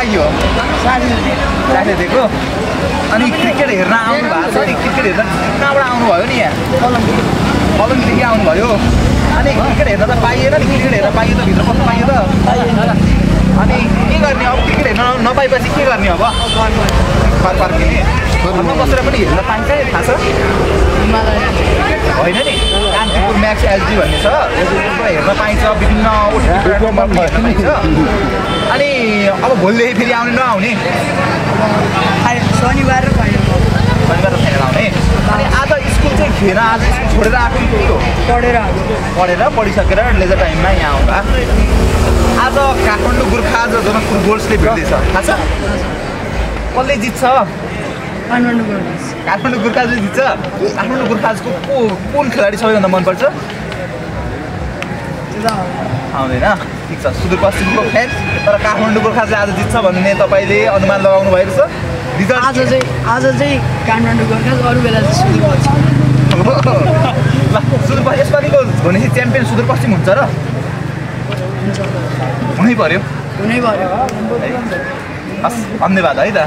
लागि हो साथी दिएको अनि क्रिकेट हेर्न आउनु भएको छ नि क्रिकेट हेर्न कहाँबाट आउनुभयो नि यहाँ कलमदेखि आउनुभयो अनि क्रिकेट हेर्न त पाइएन नि क्रिकेट हेर्न पाइयो त भित्र बस्नु पाइयो त अनि के गर्ने अब क्रिकेट हेर्न नपाएपछि के गर्ने अब घर फर्किने घरमा बसेर पनि हेर्न पाइन्छ थाहा छ होइन नि कान्तिपुर म्याक्स एलजी भन्ने छ हेर्न पाइन्छ विभिन्न पाइन्छ अनि अब भोलिदेखि फेरि आउने नआउने शनिबार र फाइनल आउने अनि आज स्कुल चाहिँ खेर आज स्कुल छोडेर आएको कि हो पढेर पढिसकेर लेजर टाइममा यहाँ आउँदा आज काठमाडौँ गोर्खा आज जनकपुर गोल्सले भेट्दैछ थाहा छ कसले जित्छ काठमाडौँ गोर्खा चाहिँ जित्छ काठमाडौँ गोर्खाजको कुन खेलाडी सबैभन्दा मनपर्छ आउँदैन ठिक छ सुदूरपश्चिमको फ्यान तर काठमाडौँ गोर्खा चाहिँ आज जित्छ भन्ने तपाईँले अनुमान लगाउनु भएको छ आज चाहिँ काठमाडौँ गोर्खा अरू बेला चाहिँ सुदूरपश्चिम सुदूरपश्चिम यसपालिको भनेपछि च्याम्पियन सुदूरपश्चिम हुन्छ र हुनै पर्यो हुनै पर्यो हस् धन्यवाद है त